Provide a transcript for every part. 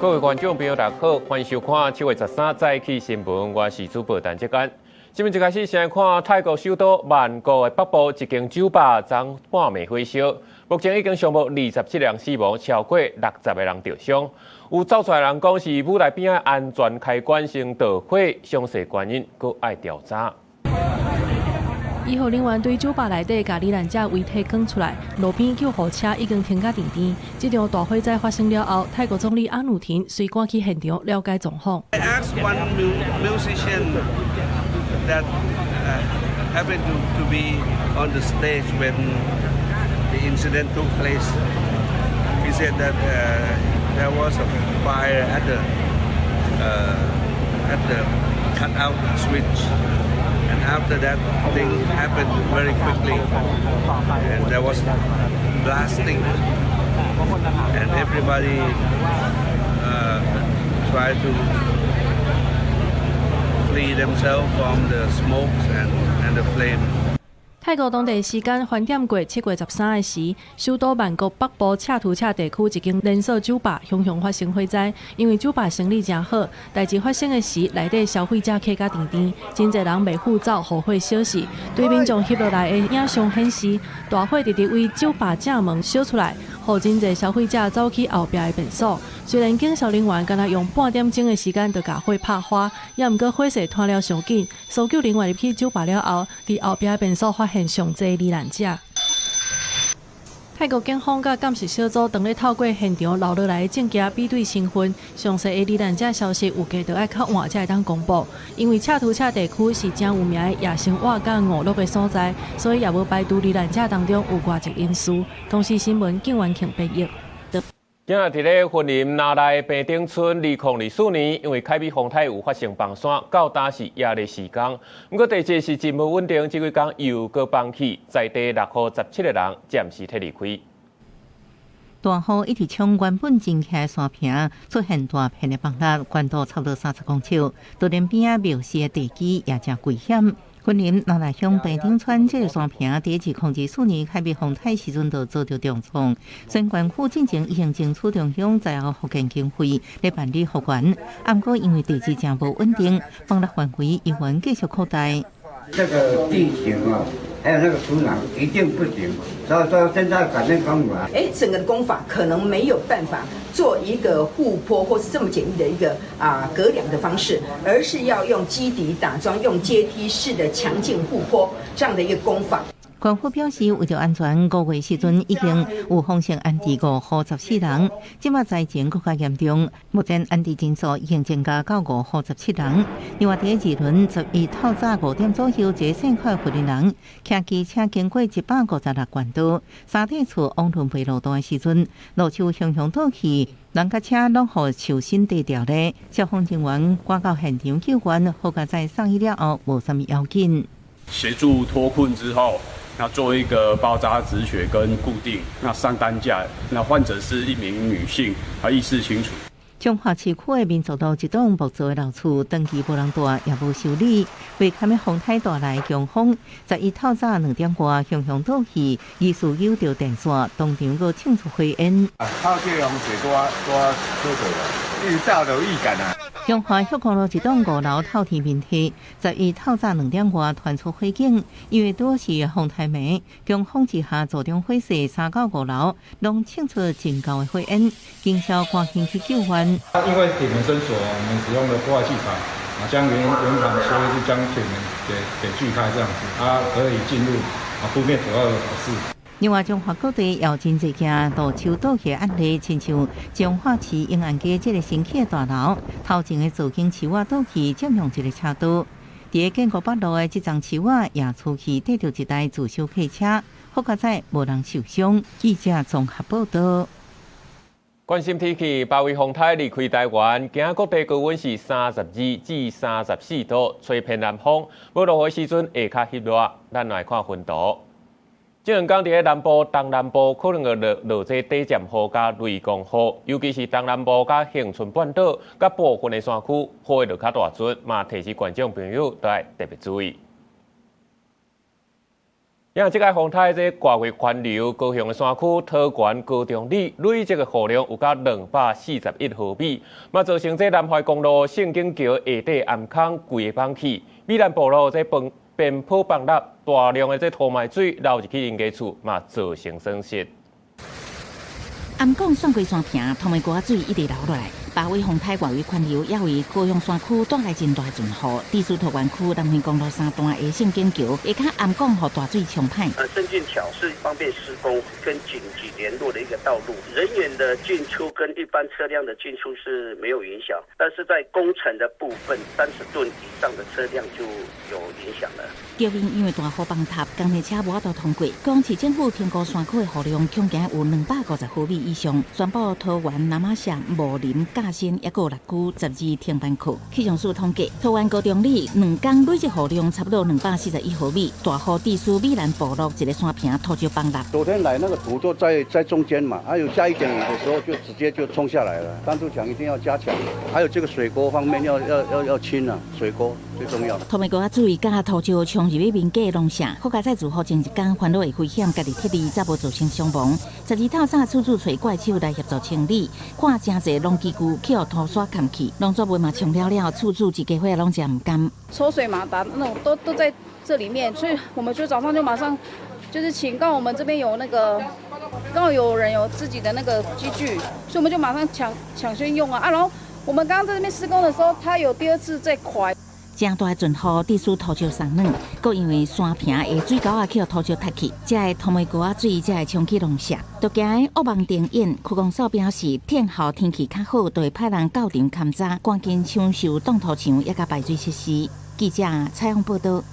各位觀眾朋友，大家好，歡迎收看7月13早起新聞，我是主播陳哲安。新聞一開始先來看泰國首都曼谷的北部一間酒吧，昨半暝火燒，目前已經上報27人死亡，超過60個人著傷。有走出來人講是舞台邊仔安全開關先著火，詳細原因閣愛調查。醫護人員對酒吧內底共罹難者遺體扛出來，路邊救護車已經停甲陣邊。這場大火災發生了後，泰國總理阿努廷隨趕去現場了解狀況。 I asked one musician that happened to be on the stage when the incident took place. He said that there was a fire at the cutout switch. And after that, things happened very quickly, and there was blasting, and everybody tried to flee themselves from the smokes and the flame. 泰國當地時間翻點過7月13的時，首都曼谷北部恰圖恰地區一間連鎖酒吧雄雄發生火災。因為酒吧生意誠好，代誌發生的時，內底消費者客甲澹澹，真濟人袂赴走，予火燒死。對民眾翕落來的影像顯示，大火直直對酒吧正門燒出來，予真濟消費者走去後壁的便所。雖然警消人員干焦用半點鐘的時間就共火拍花，也毋過火勢湠了傷緊。搜救人員入去酒吧了後，佇後壁的便所發現上濟罹難者。泰國警方佮鑑識小組當咧透過現場留落來的證據比對身份，詳細的罹難者消息預計著愛較晚才會當公布。因為恰圖恰地區是誠有名的夜生活佮娛樂的所在，所以也無排除罹難者當中有外籍人士。公視新聞景元慶編譯。今仔日佇咧雲林那內平頂村，2024年，因為海美風颱有發生崩山，到今是也咧施工。毋過地質是真無穩定，這幾工又閣崩去，在地落雨17個人暫時撤離開。大雨一直沖原本真徛的山坪，出現大片的崩裂，懸度差不多30公尺，就連邊仔廟寺的地基也誠危險。雲林那內鄉平頂村這个山坪，佇2024年海美風颱時陣就遭著重創。雖然縣府進前已經爭取中央災後復建經費來辦理復原，毋過因為地質誠無穩定，崩裂範圍猶原繼續擴大。這個地形啊，還有那個土壤一定不行，所以說現在改變工法。哎，整個工法可能沒有辦法做一個護坡或是這麼簡易的一個隔樑的方式，而是要用基底打樁、用階梯式的強勁護坡這樣的一個工法。官府表示，為著安全，5月時陣已經有風險安置5戶14人，這馬災情閣較嚴重，目前安置人數已經增加到5戶17人。另外，佇二輪11透早5點左右，一个姓柯的雲林人騎機車經過156縣道三地厝往崙背路段的時陣，路樹雄雄倒去，人佮車攏予樹身綴著咧。消防人員趕到現場救援，好佳哉送醫了後無啥物要緊。協助脫困之後，那做一個包紮止血跟固定，那上擔架，那患者是一名女性，她意識清楚。彰化市區的民族路一棟木造的老厝，長期無人蹛，也無修理，袂堪的風颱帶來強風，11透早2點外，雄雄倒去，疑似咬著電線，當場閣衝出火煙。透這風勢拄仔拄仔吹過來，伊早就有預感啊。彰化旭光路一棟五樓透天民宅，11透早2點外傳出火警，因為拄是風颱暝，強風之下造成火勢，三到五樓攏衝出真高的火煙，警消趕緊去救援。因為鐵門深鎖，我們使用的破壞器材啊，將圓圓盤切，就將鐵門給鋸開，這樣子，它可以進入啊，撲滅主要的火勢。另外，彰化各地有真濟件路樹倒去的案例，親像彰化市永安街這个新起的大樓，頭前的造景樹仔倒去佔用一个車道。佇建國北路的這叢樹仔也出去綴著一台自修客車，好佳哉無人受傷。記者綜合報道。關心天氣，八月風颱離開台灣，今仔各地高溫是32至34度，吹偏南風，欲落雨時陣會較翕熱。咱來看雲圖。這兩工佇咧南部、東南部可能會落落這短暫雨佮雷公雨，尤其是東南部佮恆春半島佮部分的山區，雨會落較大陣，嘛提醒觀眾朋友都愛特別注意。因為這个風颱這外圍環流，高雄的山區桃園高中里累積的雨量有到241毫米，嘛造成這南橫公路聖經橋下底岩坑規个崩去，美蘭部落這崩邊坡崩落，大量的這土埋水流入去人家厝，嘛造成損失。暗港算過山坪，土埋溝仔水一直流落來。八尾風颱外圍環流也為高雄山區帶來真大陣雨。地處桃園區南橫公路三段的聖經橋，下跤暗港予大水沖歹。聖經橋是方便施工跟緊急聯絡的一個道路，人員的進出跟一般車輛的進出是沒有影響，但是在工程的部分，30噸以上的車輛就有影響了。橋面因為大雨崩塌，工程車無法度通過。高雄市政府評估山區的雨量，恐驚有250毫米以上。宣布桃園那瑪夏、武林、嘉新抑閣六區12停班課。氣象署統計，桃園高中里兩工累積雨量差不多241毫米，大雨致使美蘭部落一个山坪土石崩落。昨天來那個土都在中間嘛，還有下一點雨的時候就直接就沖下來了。擋土牆一定要加強，還有這個水溝方面要清啊，水溝最重要。土埋溝仔水佮土石沖入去民家農舍，好佳哉自雨前一工翻落的危險，家己撤離，才無造成傷亡。12透早厝主揣怪手來協助清理，看誠濟農機具去予土沙崁去，農作物嘛沖了了，厝主一家伙攏誠毋甘。抽水馬達那種都在這裡面，所以我們就早上就馬上就是請，剛好我們這邊有那個，剛好有人有自己的那個機具，所以我們就馬上搶先用啊！然後我們剛剛在這邊施工的時候，它有第二次在垮。誠大的陣雨，致使土石鬆軟，閣因為山坪的水溝仔去予土石塌去，這个土埋溝仔水才會沖去農舍。獨驚惡夢重演，區公所表示，天候天氣較好，就會派人到場勘查，趕緊搶修擋土牆，抑佮排水設施。記者採訪報導。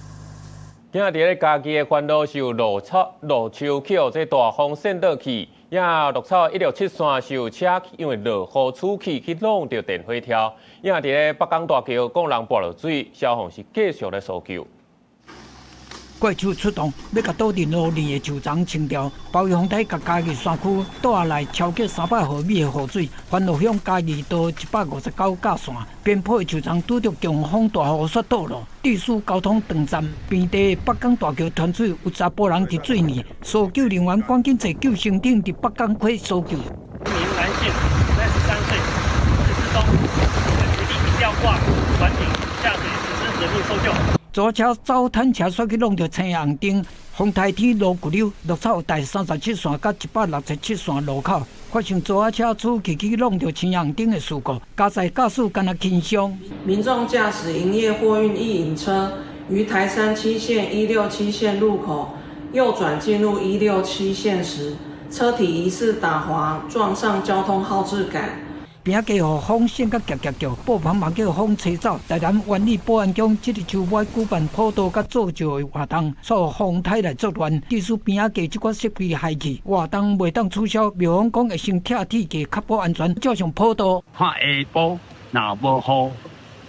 今仔日佇咧嘉義的環路受落草落樹去予這大風扇倒去，也鹿草167線受車因為落雨出去去弄著電火柱，也佇咧北港大橋講人跋落水，消防是繼續咧搜救。怪手出動，欲共倒佇路面的樹叢清掉。暴雨風台共嘉義山區帶來超過300毫米的雨水，環路鄉嘉義道159甲線邊坡的樹叢拄著強風大雨煞倒落，致使交通斷站。平地北港大橋傳出有查埔人佇水裡，搜救人員趕緊坐救生艇佇北港溪搜救。一名男性，33歲，失蹤，決定吊掛船艇下水實施人命搜救。左車走坦車煞去弄著青紅燈，風台天落骨溜，鹿草第37線佮167線路口發生左車出去去弄著青紅燈的事故，加載駕駛敢若輕鬆。民眾駕駛營業貨運一引車於台37線167線路口右轉進入167線時，車體疑似打滑撞上交通號誌桿。邊仔街予風扇甲夾夾叫，布棚嘛叫風吹走。台南灣里保安宮這个周尾舉辦普渡佮做醮的活動，受風颱來作亂，致使邊仔街這寡設備害去，活動袂當取消。廟方講會先拆鐵架，確保安全，照常普渡。看下晡若無雨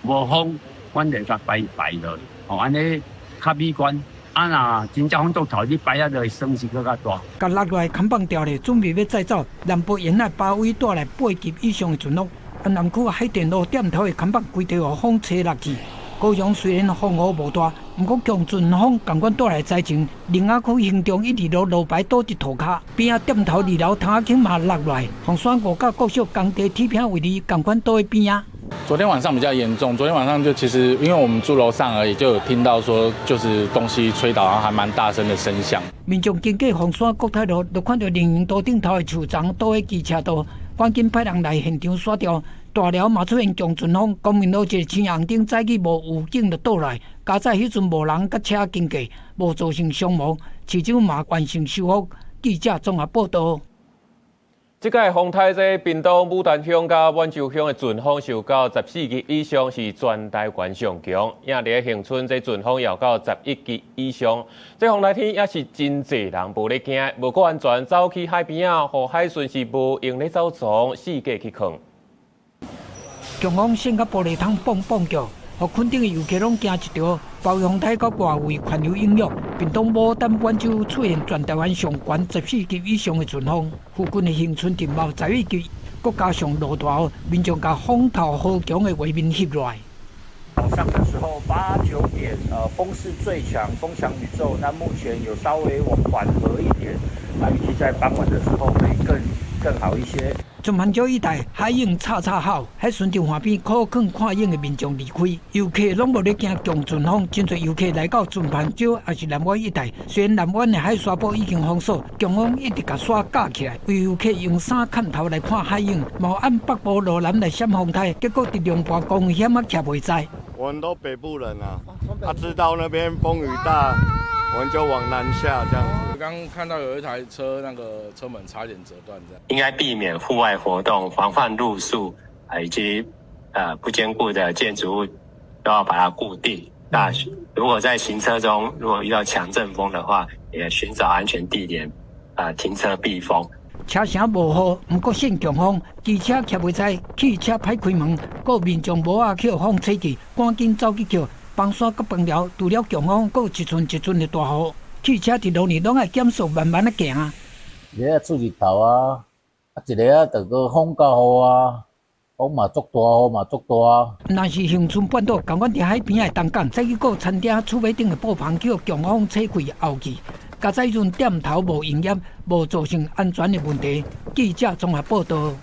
無風，阮就共擺擺落，哦，按呢較美觀。啊若真正風足頭，你擺啊落損失閣較大。共落來砍放掉咧，準備欲載走。南部沿海八尾帶來8級以上的陣風，啊南區海淀路店頭的看板規條予風吹落去。高雄雖然風雨無大，毋過強陣風仝款帶來災情。苓仔區興中一二路路牌倒佇塗跤，邊仔店頭二樓窗仔頂嘛落來。鳳山五甲國小工地鐵坪位置仝款倒佇邊仔。昨天晚上比較嚴重，昨天晚上就其實因為我們住樓上而已，就有聽到說就是東西吹倒，然後還蠻大聲的聲響。民眾經過鳳山國泰路，就看到人行道頂頭的樹叢倒佇機車道，趕緊派人來現場刷掉。大寮嘛出現強陣風，光明路一个青紅燈早起無預警就倒來，佳哉彼陣無人佮車經過，無造成傷亡。市長嘛完成修復。記者綜合報導。這屆風颱，這屏東牡丹鄉佮滿洲鄉的陣風受到14級以上，是全台灣上強。也佇咧恆春，這陣風也到11級以上。這風台天也是真濟人無咧驚，無顧安全，走去海邊仔，予海巡是無閒咧走傱，四界去看。強風扇佮玻璃窗蹦蹦叫，予墾丁的遊客攏驚一趒。暴風颱佮外圍環流影響，屏東牡丹滿洲出現全台灣上懸14級以上的陣風，附近的恆春鎮嘛有11級，閣加上落大雨，民眾共風頭好強的畫面翕落來。早上的時候8、9點，風勢最強，風強雨驟。那目前有稍微緩和一點，那預計在傍晚的時候會更好一些。船帆礁一帶海湧吵吵吼，喺順著岸邊苦勸看湧的民眾離開，遊客攏無咧驚強陣風，真濟遊客來到船帆礁抑是南灣一帶。雖然南灣的海沙埔已經封鎖，強風一直共沙架起來，有遊客用衫崁頭來看海湧，嘛有按北部路南來閃風颱，結果佇龍盤公園險仔徛袂在。我們都北部人啊，啊知道那邊風雨大，我們就往南下這樣子。剛看到有一台車，那個車門差點折斷，這樣。應該避免戶外活動，防範露宿，以及不堅固的建築物都要把它固定。那如果在行車中，如果遇到強陣風的話，也尋找安全地點，停車避風。車城無雨，毋過勝強風，機車徛袂在，汽車歹開門，閣民眾帽仔予風吹去，趕緊走去抾。崩山佮崩寮，除了強風，閣有一寸一寸的大雨，汽車佇路呢攏愛減速，慢慢仔行。一个出日頭啊，啊一个啊就閣風佮雨啊，風嘛足大，雨嘛足大。若是恆春半島，仝款佇海邊的東港，再去顧餐廳厝尾頂的布棚，予強風吹開後去。加載彼陣店頭無營業，無造成安全的問題。記者綜合報道。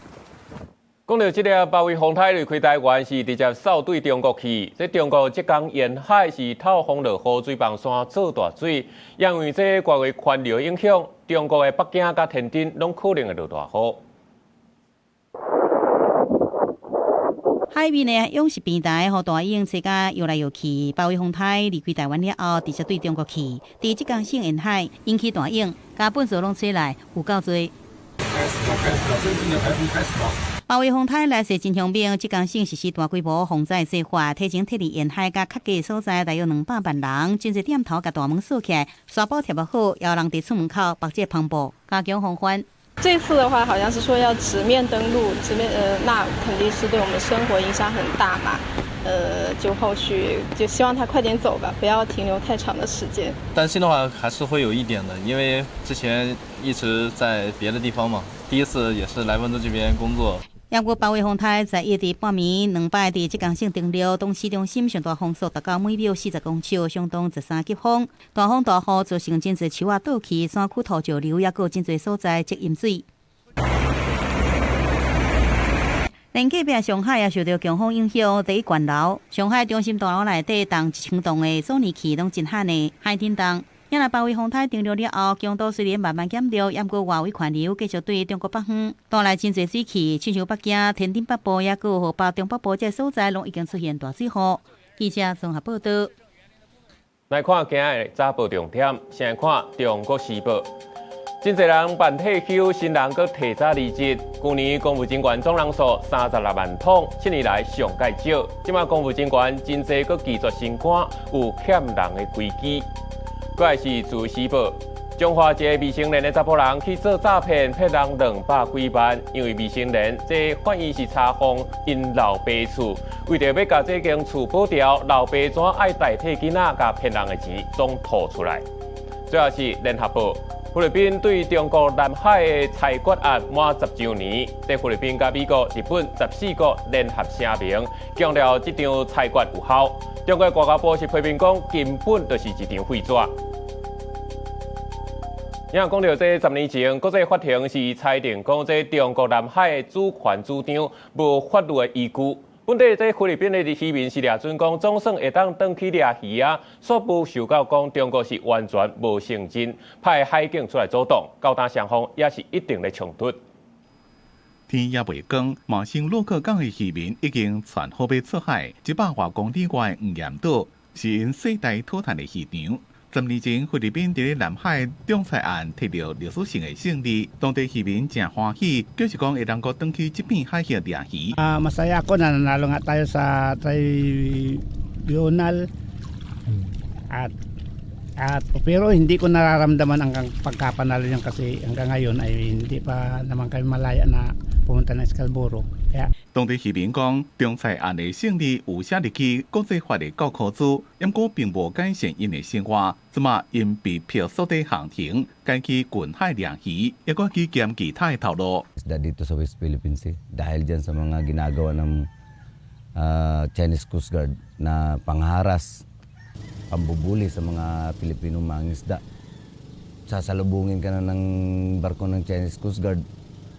講到這个包圍風颱離開台灣是直接掃對中國去。這中國浙江沿海是透風落雨，水崩山做大水，因為這外圍環流影響，中國的北京佮天津攏可能會落大雨。海面的湧是平台，予大湧吹甲搖來搖去。包圍風颱離開台灣了後，直接對中國去。佇浙江省沿海引起大湧，共糞埽攏吹來，有夠濟。開始了，開始了，最近的颱風開始了。包圍風颱來勢真兇猛，浙江省實施大規模防災計劃，提前撤離沿海佮較低所在，大約200萬人，真濟店頭共大門鎖起來，沙包貼好，也有人佇厝門口縛這個帆布，加強防範。這次的話，好像是說要直面登陸，直面那肯定是對我們生活影響很大嘛。就後續就希望他快點走吧，不要停留太長的時間。擔心的話還是會有一點的，因為之前一直在別的地方嘛，第一次也是來溫州這邊工作。抑閣包圍風颱在一佇半暝兩擺佇浙江省登陸，當市中心上大風速達到每秒40公尺，相當13級風。大風大雨造成真濟樹仔倒去，山區土石流，抑閣真濟所在積淹水。連隔壁上海也受著強風影響，第一懸樓。上海中心大樓內底重1000棟的阻尼器攏真罕的海震動。若來包圍風颱登陸了後，強度雖然慢慢減弱，毋過外圍環流繼續對中國北方帶來真濟水汽，親像北京、天津北部，抑閣河北中北部這所在，攏已經出現大水雨。記者綜合報道。來看今日早報重點，先來看《中國時報》。真濟人辦退休，新人閣提早離職。舊年公務人員總人數36萬統，7年來上蓋少。這馬公務人員真濟閣拒絕升官，有欠人的危機。閣來是《自由時報》，彰化一个未成年的查埔人去做詐騙，騙人200幾萬。因為未成年，這法院是查封𪜶老爸厝，為著欲共這間厝保牢，老爸怎愛代替囡仔共騙人的錢總吐出來。最後是《聯合報》，菲律賓對中國南海的裁決案滿10週年，這菲律賓佮美國、日本14國聯合聲明，強調這場裁決有效。中國外交部是批評講，根本就是一張廢紙。也講到這10年前，國際法庭是裁定講，這中國南海的主權主張無法律的依據。本底這菲律賓的漁民是掠準講，總算會當轉去掠魚仔，煞無想到講中國是完全無承認，派海警出來阻擋，到今雙方也是一定的衝突。天猶未光，麻生洛克港的漁民已經纂好欲出海，100外公里外的黃岩島是𪜶世代討趁的漁場。10年前，菲律賓佇咧南海仲裁案摕著歷史性的勝利，當地漁民誠歡喜，就是講會當閣轉去這片海域掠魚。 Ah, masaya ako na nanalo nga tayo sa tribunal. At pero hindi ko nararamdaman ang pagkapanalo niyan kasi hanggang ngayon ay hindi pa naman kami malaya na pumunta ng Scarborough. Kaya 當地漁民講，仲裁案的勝利有寫入去國際法的教科書，毋過並無改善𪜶的生活。這馬𪜶被迫鎖佇航庭，改去近海掠魚，抑閣去兼其他的頭路。 Isda dito sa West Philippine Sea dahil dyan sa mga ginagawa ng Chinese Coast Guard na pangharas, pambubuli sa mga Pilipinong mangingisda. Sasalubungin ka na ng barko ng Chinese Coast Guard,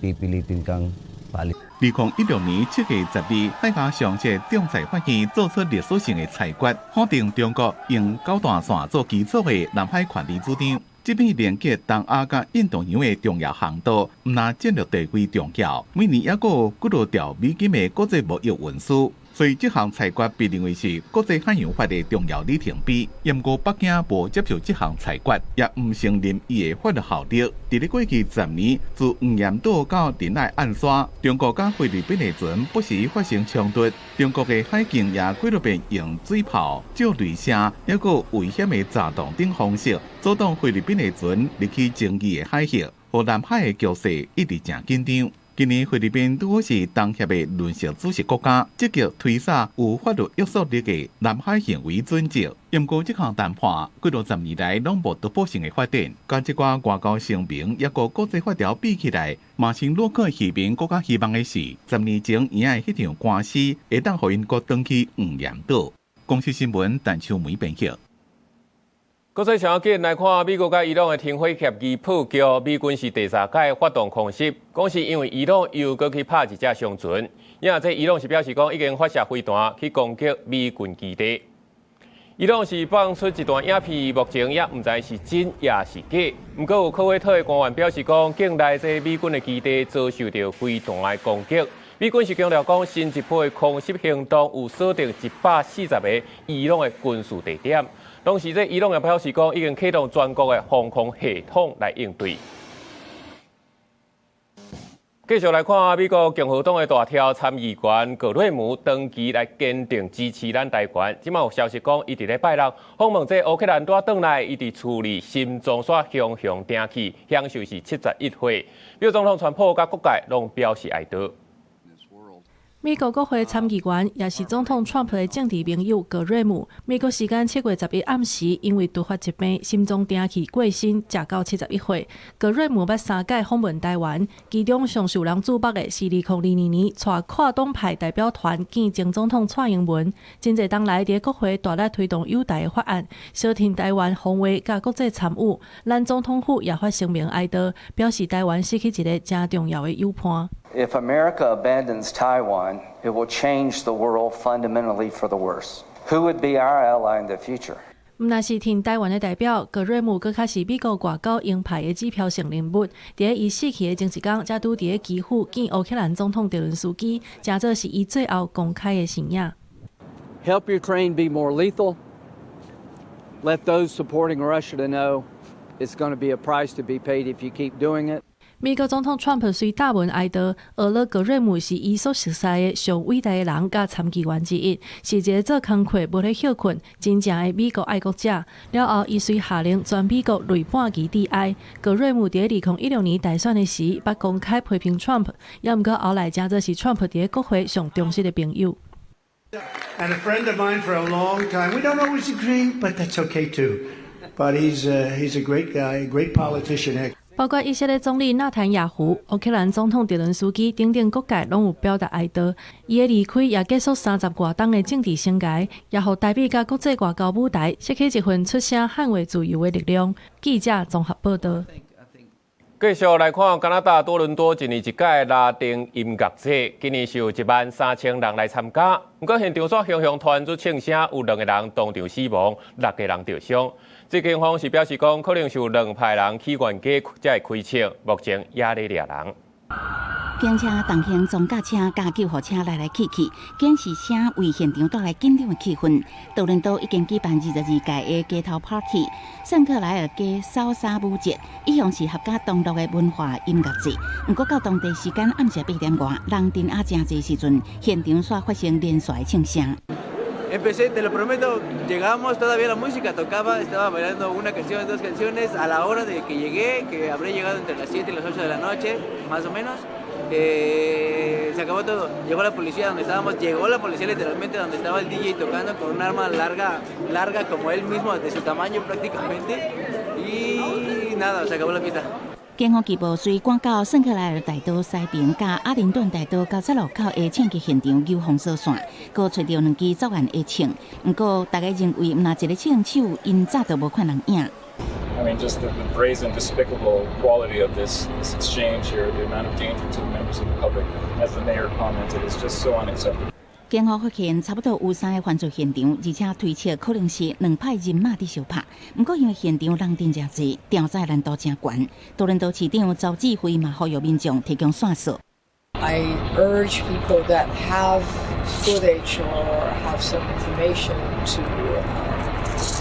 pipilitin kang paalis. 2016年7月12日，海峡上级仲裁法院做出历史性的裁决，否定中國用九段線做基礎的南海權利主張。這片連接東亞佮印度洋的重要航道，毋但戰略地位重要，每年猶閣有幾若兆美金的國際貿易運輸。所以這項裁決被認為是國際海洋法的重要里程碑。毋過北京無接受這項裁決，也毋承認伊的法律效力。佇咧過去10年，自黃岩島到仁愛岸線，中國佮菲律賓的船不時發生衝突。中國的海警也幾若遍用水炮、照雷聲，猶閣危險的炸彈等方式，阻擋菲律賓的船入去爭議的海域，予南海的局勢一直誠緊張。今年菲律賓拄好是東協的輪值主席國家，積極推捒有法律約束力的南海行為準則。毋過這項談判幾若十年來攏無突破性的發展，佮這寡外交聲明猶閣國際法條比起來，麻生洛克漁民閣較希望的是，10年前贏的彼場官司會當予𪜶閣轉去黃岩島。公視新聞陳秋梅編譯。國際上緊來看，美國佮伊朗的停火協議破局，美軍是第三擺發動空襲，講是因為伊朗又閣去拍一隻商船，因為這伊朗是表示講已經發射飛彈去攻擊美軍基地。伊朗是放出一段影片，目前也毋知是真抑是假。毋過有科威特的官員表示講，境內這美軍的基地遭受著飛彈的攻擊。美軍是強調講，新一波的空襲行動有鎖定140個伊朗的軍事地點。同時，這伊朗也表示講，已經啟動全國的防空系統來應對。繼續來看美國共和黨的大柱參議員葛瑞姆長期來堅定支持咱台灣。這馬有消息講，伊佇咧拜六訪問這烏克蘭拄轉來，伊佇厝裡心臟煞雄雄停去，享壽是71歲。美國總統川普佮各界攏表示哀悼。美國國會參議員也是總統川普的政治盟友葛瑞姆，美國時間7月11暗時，因為突發疾病，心臟停去過身，食到71歲。葛瑞姆捌三擺訪問台灣，其中上受人矚目的是2022年帶跨黨派代表團見前總統蔡英文。真濟冬來佇國會大力推動友台的法案，相挺台灣防衛佮國際參與。咱總統府也發聲明哀悼，表示台灣失去一个誠重要的友伴。 If America abandons Taiwan, it will change the world fundamentally for the worse. Who would be our ally in the future? 毋但是挺台灣的代表，葛瑞姆閣較是美國外交鷹派的指標性人物。佇咧伊死去的前一工，才拄佇咧基輔見烏克蘭總統澤倫斯基，誠做是伊最後公開的身影。 Help Ukraine be more lethal. Let those supporting Russia to know it's going to be a price to be paid if you keep doing it. 美國總統川普雖貼文哀悼，呵咾葛瑞姆是伊所熟似的上偉大的人佮參議員之一，是一个做工課無咧歇睏、真正的美國愛國者。了後，伊遂下令全美國累半旗致哀。葛瑞姆佇2016年大選的時，捌公開批評川普，也毋過後來誠做是川普佇咧國會上忠實的朋友。 And a friend of mine for a long time. We don't always agree, but that's okay too. But he's a great guy, a great politician. 包括以色列總理納坦雅胡、烏克蘭總統澤倫斯基等等各界攏有表達哀悼。伊的離開也結束三十外冬的政治生涯，也予台美佮國際外交舞台失去一份出聲捍衛自由的力量。記者綜合報導。繼續來看加拿大多倫多一年一屆拉丁音樂節，今年是有1萬3千人來參加。毋過現場煞雄雄傳出槍聲，有兩個人當場死亡，六個人著傷。這警方是表示講，可能是有兩派人起冤家才會開槍，目前也咧掠人。警車、重型裝甲車、佮救護車來來去去，警示聲為現場帶來緊張的氣氛。多倫多已經舉辦22屆的街頭 party，聖克萊爾街莎莎舞節一向是合家同樂的文化音樂節。毋過到當地時間暗時8點外，人陣也誠濟時陣，現場煞發生連續的槍聲。 Empecé, te lo prometo, llegamos, todavía la música tocaba, estaba bailando una canción, dos canciones, a la hora de que llegué, que habré llegado entre las 7 y las 8 de la noche, más o menos, se acabó todo. Llegó la policía donde estábamos, llegó la policía literalmente donde estaba el DJ tocando con un arma larga, larga como él mismo, de su tamaño prácticamente, y nada, se acabó la fiesta. 警方據報隨趕到聖克萊爾大道西爿佮阿靈頓大道交叉路口的槍擊現場救封鎖線，閣揣著兩支作案的槍。毋過，大家認為毋若一个槍手，𪜶早就無看人影。 I mean, just the brazen, despicable quality of this exchange here, the amount of danger to the members of the public, as the mayor commented, is just so unacceptable. 警方發現差不多有三个犯罪現場，而且推測可能是兩派人馬佇相拍。毋過因為現場人陣誠濟，調查難度誠懸。多倫多市長鄒至蕙嘛呼籲民眾提供線索。 I urge people that have footage or have some information to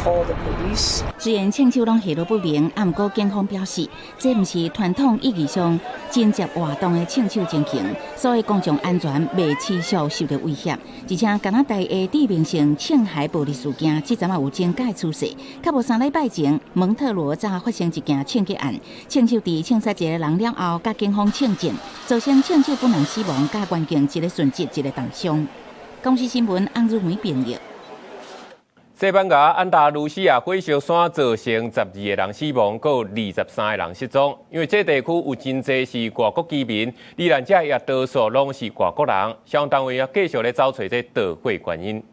call the police. 雖然槍手攏下落不明，毋過警方表示，這毋是傳統意義上偵緝活動的槍手情形，所以公眾安全袂持續受到威脅。而且加拿大的致命性槍械暴力事件，這陣仔有增加趨勢。較無3禮拜前，蒙特羅則發生一件槍擊案，槍手佇槍殺一个人了後，佮警方槍戰，造成槍手本人死亡，佮員警一个殉職，一个重傷。公視新聞翁如梅編譯。西班牙安達盧西亞火燒山造成12個人死亡，閣有23個人失蹤。因為這地區有真濟是外國居民，罹難者也多數攏是外國人。消防單位也繼續咧找揣這導火原因。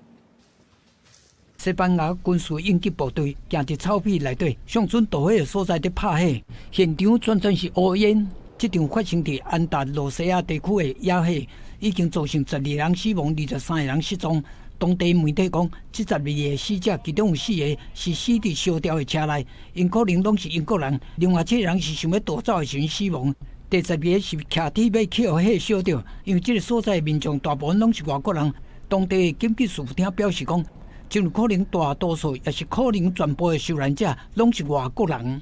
西班牙軍事應急部隊行佇草皮內底，上準導火的所在佇拍火，現場全全是烏煙。這場發生佇安達盧西亞地區的野火，已經造成12人死亡，23個人失蹤。當地媒體講，這12個死者其中有四个是死佇燒掉的車內，𪜶可能攏是英國人。另外七个人是想欲逃走的時陣死亡。第12個是騎鐵欲去予火燒著，因為這个所在的民眾大部分攏是外國人。當地的緊急事務廳表示講，真有可能大多數抑是可能全部的受難者攏是外國人。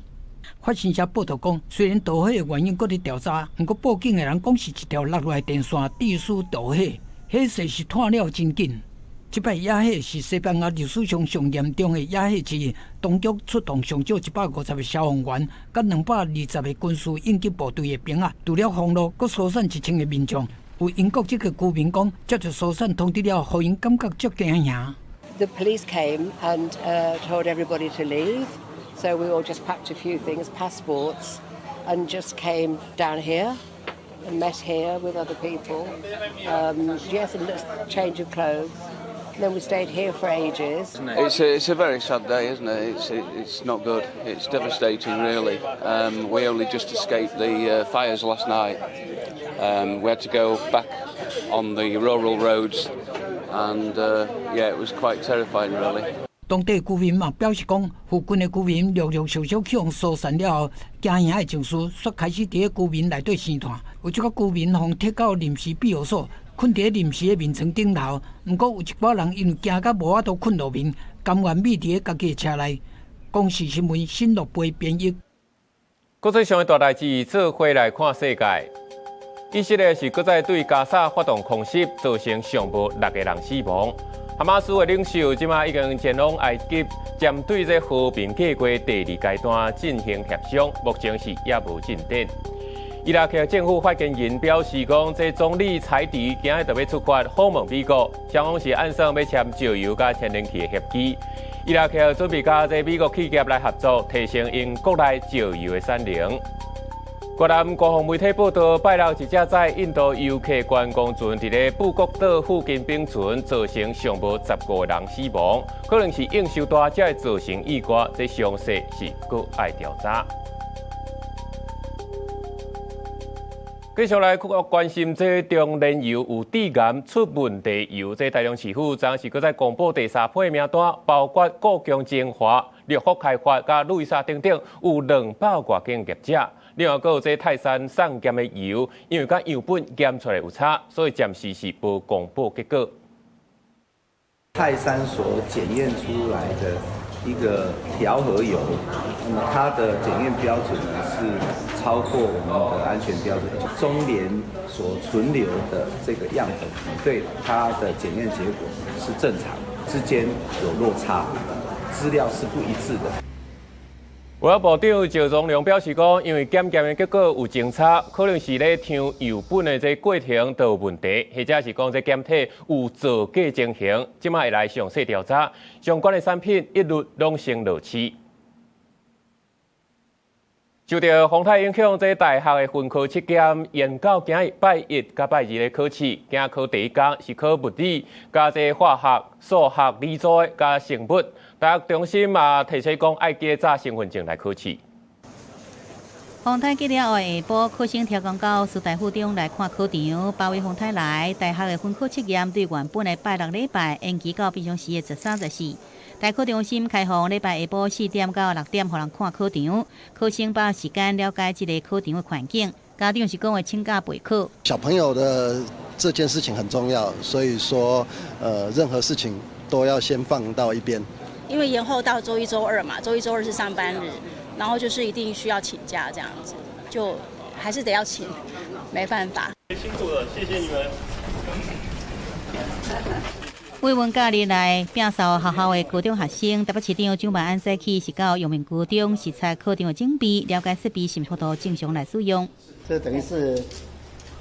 法新社報導講，雖然導火的原因閣佇調查，毋過報警的人講是一條落來電線致使導火，火勢是湠了真緊。這擺野火是西班牙歷史上上嚴重的野火之一，當局出動上少150個消防員，佮220個軍事應急部隊的兵仔，除了封路，閣疏散1000個民眾。有英國籍的居民講，接到疏散通知了後，予𪜶感覺足驚嚇。 The police came and told everybody to leave, so we all just packed a few things, passports, and just came down here and met here with other people. Yes, and a change of clothes. Then we stayed here for ages. It's a very sad day, isn't it? It's not good. It's devastating, really. We only just escaped the fires last night. We had to go back on the rural roads, and yeah, it was quite terrifying, really. 當地居民嘛表示講，附近的居民陸陸續續去予疏散了後，驚嚇的情緒煞開始佇咧居民內底生湠。有一寡居民予撤到臨時庇護所，睏佇咧臨時的眠床頂頭。毋過有一寡人因為驚甲無法度睏落眠，甘願覕佇咧家己的車內。公視新聞新樂貝編譯。國際上的大代誌，做伙來看世界。以色列是閣再對加沙發動空襲，造成上無六個人死亡。哈馬斯的領袖這馬已經前往埃及，針對這和平計劃第二階段進行協商，目前是猶無進展。伊拉克政府發言人表示講，這總理柴迪今仔日就欲出發訪問美國，雙方是按算欲簽石油佮天然氣的協議。伊拉克準備佮這美國企業來合作，提升𪜶國內石油的產能。越南官方媒體報道，拜六一隻載印度遊客觀光船佇咧富國島附近翻船，造成上無15個人死亡，可能是湧傷大才會造成意外，這詳細是閣愛調查。繼續來關心這中煉油有致癌出問題油，這台中市府昨是閣再公布第三批名單，包括故宮精華、六福開發佮路易莎等等，有200外間業者。另外，閣有這泰山送檢的油，因為佮樣本檢出來有差，所以暫時是無公布結果。泰山所檢驗出來的一個調和油，那麼它的檢驗標準呢是超過我們的安全標準。中聯所存留的這個樣本比對它的檢驗結果是正常，之間有落差，資料是不一致的。衛福部長趙宗龍表示講，因為檢驗的結果有誤差，可能是咧抽樣本的這過程都有問題，或者是講這檢體有造假情形，這馬會來詳細調查相關的產品一律攏先落市。受著風颱影響，這大學的分科測驗延到今日拜一佮拜二咧考試。今仔考第一工是考物理、佮這化學、數學、理組佮生物。大學中心嘛提醒講，愛記早身份證來考試。風颱過了後，下晡考生跳工到師大附中來看考場。八威風颱來，大學的分科測驗對原本的拜六禮拜延期到平常時的13、14。大考中心開放禮拜下晡4點到6點，予人看考場。考生把握時間了解這個考場的環境。家長是講會請假備考。小朋友的這件事情很重要，所以說，任何事情都要先放到一邊。因為延後到週一、週二嘛，週一、週二是上班日，然後就是一定需要請假這樣子，就還是得要請，沒辦法。辛苦了，謝謝你們。慰問假日來摒掃學校的高中學生，台北市長蔣萬安早起是到陽明高中視察考場的準備，了解設備是毋是都正常來使用。這等於是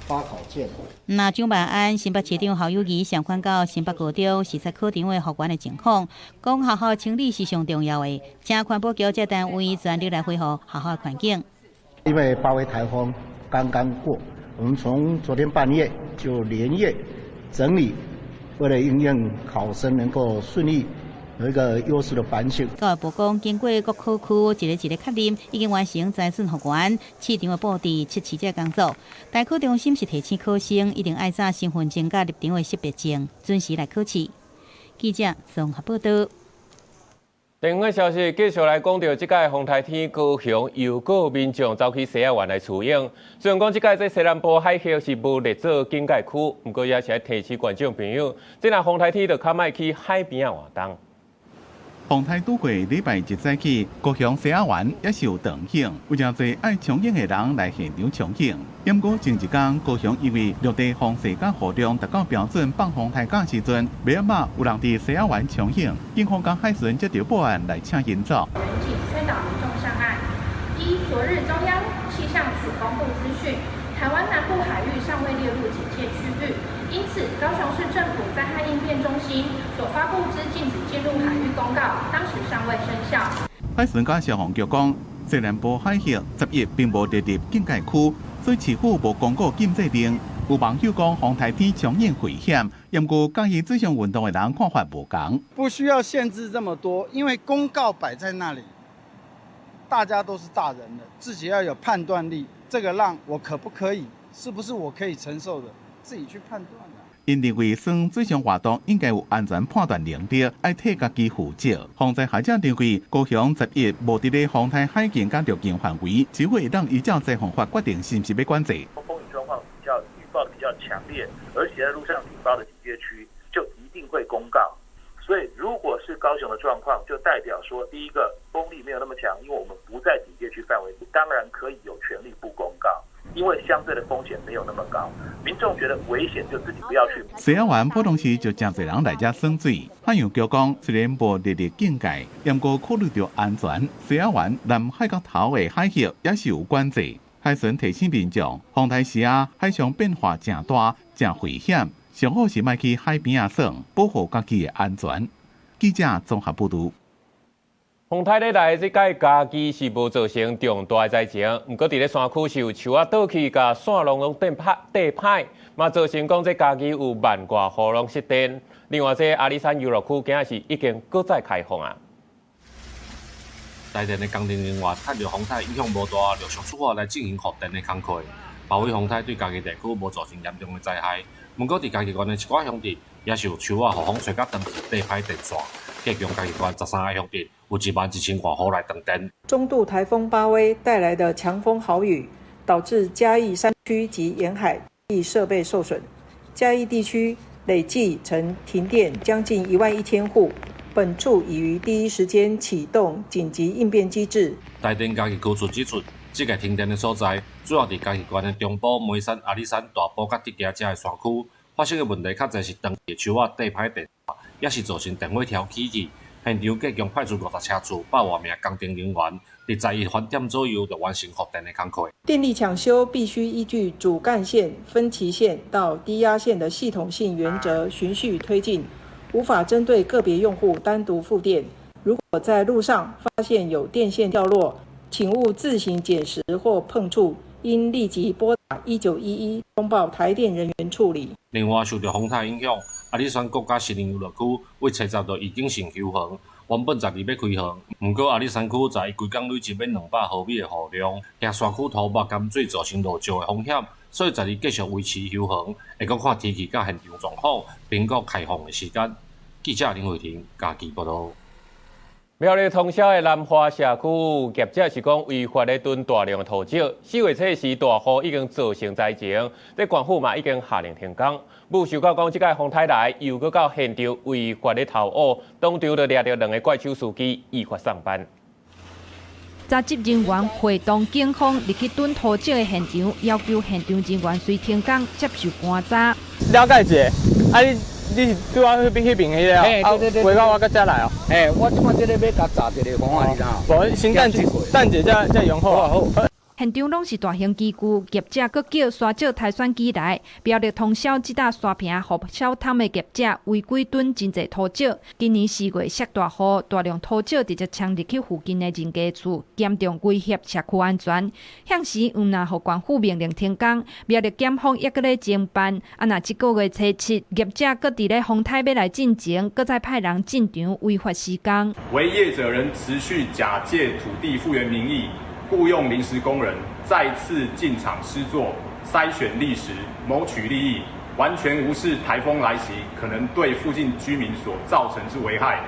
發考卷。那蔣萬安、新北市長侯友宜相款到新北高中視察考場的復原的情況，講學校清理是上重要的，請環保局這單位全力來恢復學校的環境。因為八威颱風剛剛過，我們從昨天半夜就連夜整理。為了應應考生能夠順利有一個優勢的環境。教育部講，經過各考區一個一個確認，已經完成災損復原、試場的布置、測試這工作。大考中心是提醒考生一定愛帶身份證佮入場的識別證，準時來考試。記者綜合報道。第五個消息，繼續來講著這擺風颱天，高雄又閣民眾走去西仔灣來泅泳。雖然講這擺這西南部海域是無列做警戒區，毋過也是愛提醒觀眾朋友，這若風颱天就較莫去海邊仔活動。風颱拄過禮拜一早起，高雄西仔灣也是有長影，有誠濟愛衝泳的人來現場衝泳。毋過前一工，高雄因為陸地風勢佮雨量達到標準放風颱假時陣，袂仔馬有人佇西仔灣衝泳，警方佮海巡接著報案來請𪜶走。員警勸導民眾上岸。一，昨日中央氣象署公布資訊，台灣南部海域尚未列入警戒區域，因此高雄市政府災害應變中心所發布之禁止進入海域公告，當時尚未生效。海巡佮消防局講，西南部海域11並無列入警戒區，所以市府無公告禁制令。有網友講，風颱天衝泳危險，毋過佮意水上運動的人看法無仝。不需要限制這麼多，因為公告擺在那裡，大家都是大人了，自己要有判斷力。這個浪我可不可以？是不是我可以承受的？自己去判斷。𪜶認為，耍水上活動應該有安全判斷能力，愛替家己負責。防災學者認為，高雄11無佇咧風颱海警佮陸境範圍，只會當依照災防法決定是毋是欲管制。風雨狀況比較預報比較強烈，而且在陸上警報的警戒區，就一定會公告。所以如果是高雄的狀況，就代表說，第一個風力沒有那麼強，因為我們不在警戒區範圍，當然可以有權利不公告。因為相對的風險沒有那麼高，民眾覺得危險就自己不要去。西仔灣普通時就誠濟人來遮耍水。海洋局講，雖然無列入警戒，毋過考慮著安全，西仔灣南海角頭的海域也是有管制。海巡提醒民眾，風颱時啊，海上變化誠大，誠危險，上好是莫去海邊仔耍，保護家己的安全。記者綜合報導。風颱咧來，這擺嘉義是無造成重大災情，毋過佇咧山區是有樹仔倒去，共線路攏電歹電歹，嘛造成講這嘉義有萬外戶攏失電。另外，這阿里山遊樂區今仔是已經閣再開放啊。台電的工程人員趁著風颱影響無大，陸續出發來進行復電的工課。八威風颱對嘉義地區無造成嚴重的災害，毋過佇嘉義縣的一寡鄉鎮，也是有樹仔予風吹甲斷去，地歹電線。加強嘉義縣13個鄉鎮有1萬1千外戶來斷電。中度颱風巴威帶來的強風豪雨，導致嘉義山區及沿海設備受損。嘉義地區累計曾停電將近1萬1千戶。本處已於第一時間啟動緊急應變機制。台電嘉義區處指出，這個停電的所在主要佇嘉義縣的中部、梅山、阿里山、大埔佮竹崎這个山區發生的問題，較濟是斷去樹仔地歹電，也是造成電火條起去。現場計共派出50車次100外名工程人員，佇11翻點左右就完成復電的工課。電力搶修必須依據主幹線、分歧線到低壓線的系統性原則循序推進，無法針對個別用戶單獨復電。如果在路上發現有電線掉落，請勿自行撿拾或碰觸，應立即撥打1911通報台電人員處理。另外，受著風颱影響，阿里山國家森林遊樂區為七十就已經先休園，原本12欲開園，毋過阿里山區十一規工累積欲200毫米的雨量，驚山區土木甘水造成落石的風險，所以12繼續維持休園，會閣看天氣佮現場狀況，評估開放的時間。記者林慧婷嘉義報導。苗栗通霄的南華社區業者是講違法咧囤大量的土石，4月初時大雨已經造成災情，這縣府嘛已經下令停工。無想到講這擺風颱來，又閣到現場違法咧偷挖，當場就掠著兩个怪手司機依法送辦。查執人員會同警方入去囤土石的現場，要求現場人員隨停工接受盤查。了解一下，啊你你是拄仔彼彼爿彼个啊？回到我閣遮來哦。嘿，我這擺這个欲共查一个方案，你知影？無，先等一等一下才用好。好。現場攏是大型機具，業者閣叫沙石篩選機來，苗栗通霄這搭沙坪予小凼的業者違規囤真濟土石。今年4月落大雨，大量土石直接衝入去附近的人家厝，嚴重威脅社區安全。向時毋但予縣府命令停工，苗栗檢方猶閣咧偵辦。啊，若這个月初七，業者閣佇咧風颱欲來進前，閣再派人進場違法施工。惟業者仍持續假借土地復原名義，僱用臨時工人再次進場施作，篩選礫石，謀取利益，完全無視颱風來襲可能對附近居民所造成之危害。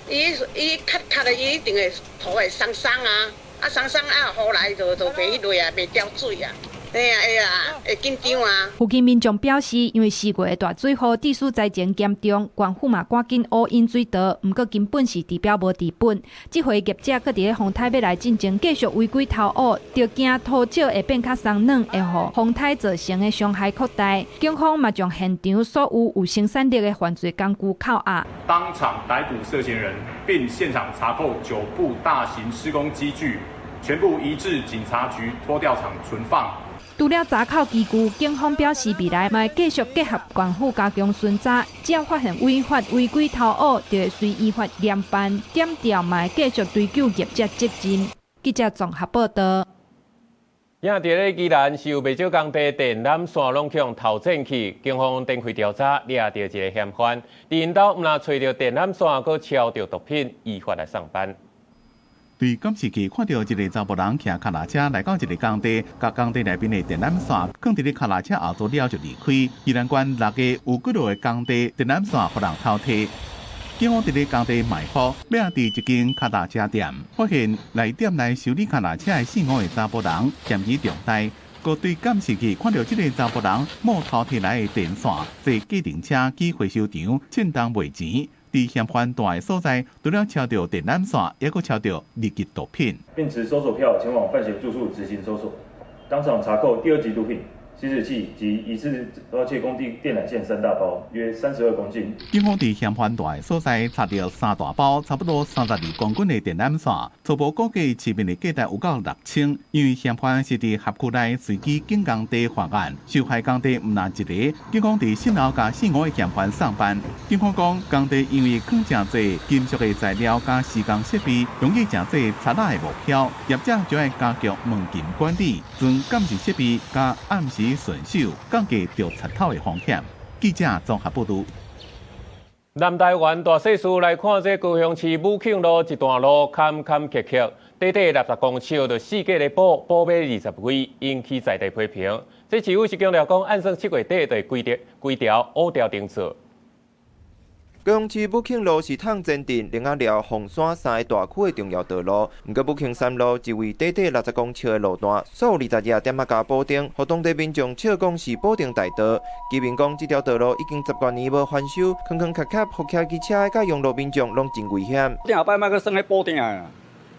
伊伊較較的，伊一定會土會鬆鬆啊，啊鬆鬆啊，雨來就就袂彼落啊，袂掉水啊。對啊，會啊，會緊張啊。附近民眾表示，因為4月的大水雨，致使災情嚴重，縣府嘛趕緊挖引水道，毋過根本是治標無治本。這回業者閣佇咧風颱欲來進前，繼續違規偷挖，就驚土石會變較鬆軟，會予風颱造成的傷害擴大。警方嘛將現場所有有生產力的犯罪工具扣押，當場逮捕涉嫌人，並現場查扣9部大型施工機具，全部移至警察局拖吊場存放。除了查扣機具，警方表示未來嘛會繼續結合縣府加強巡查，只要發現違法違規偷挖，就會隨依法嚴辦，檢調嘛會繼續追究業者責任。記者綜合報導。也佇咧宜蘭是有袂少工地電纜線攏予偷剪去，警方展開調查，掠著一个嫌犯，佇𪜶兜毋但揣著電纜線，閣抄著毒品，依法來送辦。佇監視器看著一个查埔人騎跤踏車來到一个工地，共工地內面的電纜線囥佇咧跤踏車後座了就離開。宜蘭縣6个有幾落个工地電纜線予人偷提。警方佇咧工地埋伏，尾仔佇一間跤踏車店發現來店內修理跤踏車的四五个查埔人嫌疑重大。閣對監視器看著這个查埔人摸偷提來的電線，坐計程車去回收場凊東賣錢。佇嫌犯蹛的所在，除了抄著電纜線，猶閣抄著二級毒品，並持搜索票前往犯嫌住處執行搜索，當場查扣第二級毒品、吸食器及疑似盜竊工地電纜線3大包，約32公斤。警方佇嫌犯蹛的所在查著3大包，差不多32公斤的電纜線，初步估計市面的價值有到6000。因為嫌犯是佇轄區內隨機進工地犯案，受害工地毋但一个。警方佇訊後共四五个嫌犯送辦。警方講，工地因為囥誠濟金屬的材料佮施工設備，容易成做賊仔的目標。業者就愛加強門禁管理，裝監視設備，佮暗時巡守，降低著賊偷的風險。記者綜合報導。南台灣大細事來看，這高雄市武慶路一段路坎坎坷坷，短短60公尺就四界咧補，補欲20幾，引起在地批評。這市府是強調講，按算7月底就會規條規條烏條定做。高雄市武慶路是迵前鎮、苓仔寮、鳳山三个大區的重要道路。毋過武慶三路一位短短60公尺的路段，所有22點仔加補丁，予當地民眾笑講是補丁大道。居民講，這條道路已經10多年無翻修，坑坑壑壑，予騎機車佮用路民眾攏真危險。頂後擺莫閣算彼補丁啊，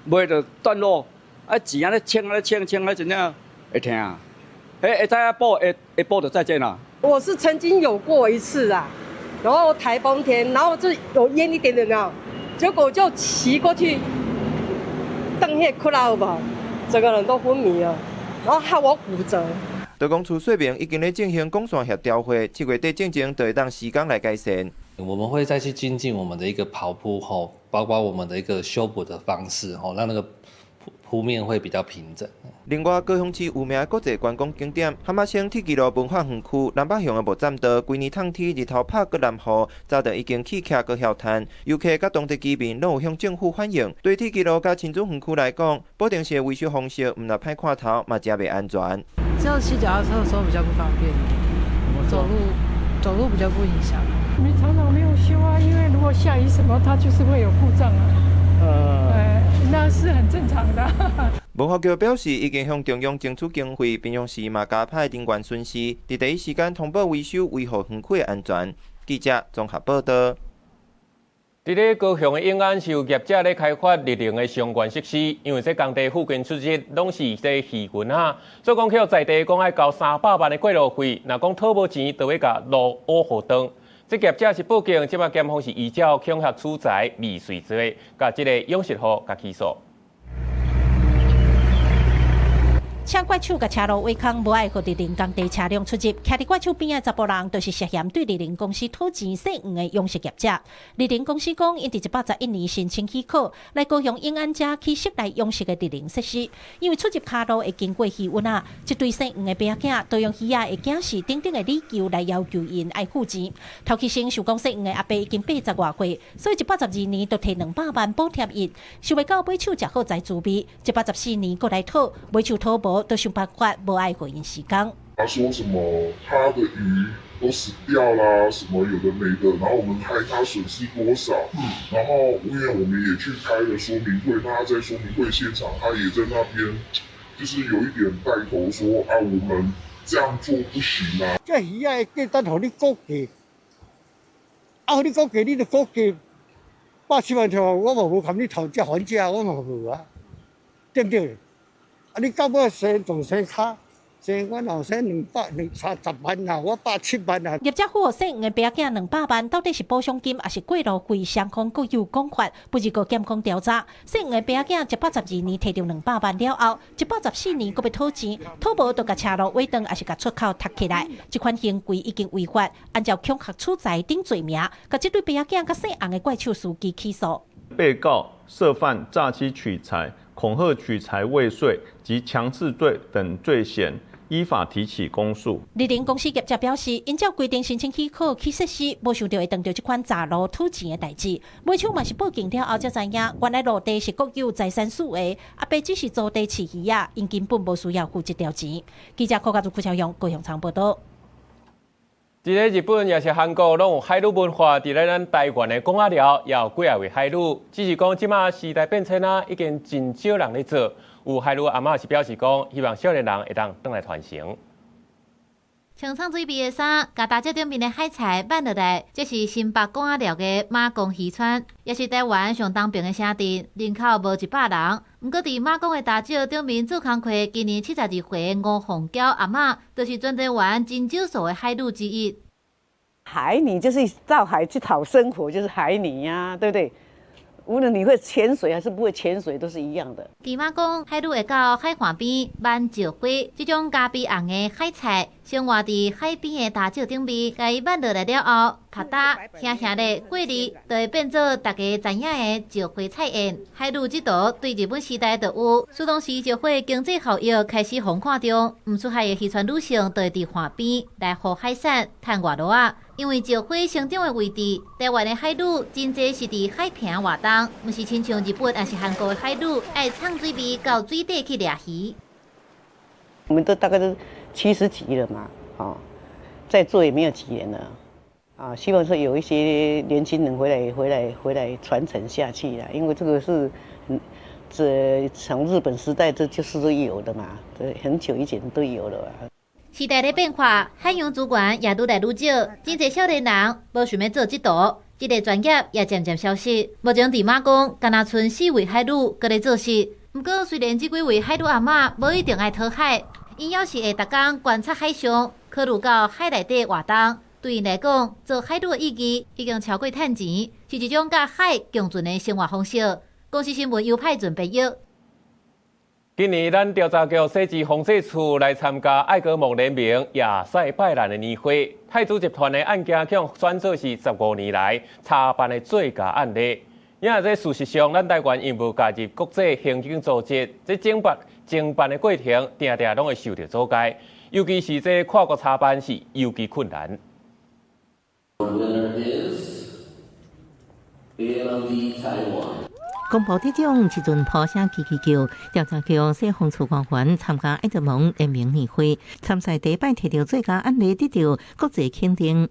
袂就斷路，啊錢按呢清按呢清清啊，真正會疼。彼會知影補會會補就再見啦。我是曾經有過一次啊。然後颱風天，然後就有淹一點點啊，結果就騎過去，蹬彼個窟有無？整個人都昏迷了，然後害我骨折。道光處說明已經咧進行管線協調會，7月底進前就會當時間來改善。我們會再去精進我們的一個跑鋪吼，包括我們的一個修補的方式吼，讓那個鋪面會比較平整。另外，高雄市有名的國際觀光景點哈瑪星鐵支路文化園區南北向的木棧道，規年冬天日頭拍閣南雨，早就已經起徛閣曉攤。遊客佮當地居民攏有向政府反映，對鐵支路佮親子園區來講，保定市的維修方式毋但歹看頭，嘛誠袂安全。只有騎腳踏車的時候比較不方便，走路比較不影響。你常常沒有修啊，因為如果下雨什麼，它就是會有故障啊。那是很正常的。文化局表示，已經向中央爭取經費，平常時嘛加派人員巡視，佇第一時間通報維修，維護園區的安全。記者綜合報道。佇咧高雄的永安是有業者咧開發綠能的相關設施，因為這工地附近出入攏是這魚塭仔，所以講去在地講愛交300萬的過路費，若講討無錢，就欲共路挖予斷。這業者是報警，這擺檢方是依照恐嚇取財未遂罪，共這個養殖戶共起訴。請怪手共車路圍空，無愛予綠能工地車輛出入。徛佇怪手邊仔查埔人，就是涉嫌對綠能公司討錢洗黃的養殖業者。綠能公司講，𪜶佇111年申請許可，來高雄永安遮起室內養殖的綠能設施。因為出入跤路會經過魚塭仔，這對姓黃的伯仔囝，都用魚仔的囝婿等等的理由來要求𪜶愛付錢。頭起先想講姓黃的阿伯已經80外歲，所以112年就提200萬補貼伊。想袂到買手食好在滋味，114年閣來討，買手討無。都想辦法，無愛予𪜶施工。他說什麼他的魚都死掉啦，什麼有的沒的，然後我們害他損失多少？然後因為我們也去開了說明會，那他在說明會現場，他也在那邊，就是有一點帶頭說啊，我們這樣做不行啊。這魚仔的價值予你估計，啊，予你估計，你就估計170萬條，我嘛無含你討價還價，我嘛無啊，對不對？啊！你到尾生總生跤，生我若生230萬啦，我170萬啦。業者付予姓黃的伯仔囝200萬，到底是補償金，抑是過路費？雙方各有講法，不過檢方調查，姓黃的伯仔囝112年提著200萬了後，114年閣欲討錢，討無就共車路挖斷，抑是共出口踢起來。這款行為已經違法，按照恐嚇取財等罪名，共這對伯仔囝佮姓黃的怪手司機起訴。被告涉犯詐欺取財、恐嚇取財未遂及強制罪等罪嫌，依法提起公訴。綠能公司業者表示，𪜶照規定申請許可起設施，無想著會碰著這款詐路討錢的代誌。買手嘛是報警了後才知影，原來路地是國有財產所的，阿伯只是租地飼魚仔，𪜶根本無需要付這條錢。記者柯家祖、郭超勇高雄場報道。佇咧日本抑是韓國，攏有海女文化。佇咧咱台灣的蚵仔寮，也有幾仔位海女。只是講這馬時代變遷啊，已經真少人咧做。有海女阿嬤是表示講，希望少年人會當轉來傳承。穿藏水味的衫，共大石頂面的海菜挽落來，這是新北蚵仔寮的馬公漁村，也是台灣上東邊的城鎮，人口無100人。毋過佇馬公的大石頂面做工課，今年72歲吳鳳嬌阿嬤，就是全台灣真少數的海女之一。海女就是到海去討生活，就是海女呀，對不對？無論你會潛水還是不會潛水，都是一樣的。佇馬公，海女會到海岸邊挽石花，這種咖啡紅的海菜，生活佇海邊的大石頂面，共伊挽落來了後，拍打，輕輕咧過濾，就會變做大家知影的石花菜宴。海女這道對日本時代就有，自當時石花經濟效益開始放緩中，毋出海的漁村女性就會佇岸邊來予海產趁外路仔。因為石花生長的位置，台灣的海女真濟是佇海坪活動，毋是親像日本抑是韓國的海女，愛藏水味到水底去掠魚。我們都大概都70幾了嘛，哦，再做也沒有幾年了，啊，希望說有一些年輕人回來傳承下去啦，因為這個是，這從日本時代這就是有的嘛，這很久以前都有了。時代咧變化，海洋資源也愈來愈少，真濟少年人無想欲做這道，這个專業也漸漸消失。目前佇馬公，敢若賰四位海女閣咧做事。毋過，雖然這幾位海女阿嬤無一定愛討海，𪜶猶是會逐工觀察海象，考慮到海內底活動，對𪜶來講，做海女的意義已經超過趁錢，是一種佮海共存的生活方式。公視新聞尤派準編譯。今年咱調查局設置防制處來參加愛國夢聯盟亞賽拜蘭的年會，太子集團的案件予選做是15年來查辦的最佳案例。因為這事實上，咱台灣因無加入國際刑警組織，這偵辦的過程，定定攏會受著阻礙，尤其是這跨國查辦是尤其困難。 The winner is AMLD Taiwan. 公布得獎時陣破聲嘰嘰叫，調查局洗防處官員參加愛德蒙聯名年會，參賽第一擺提著最佳案例得著國際肯定。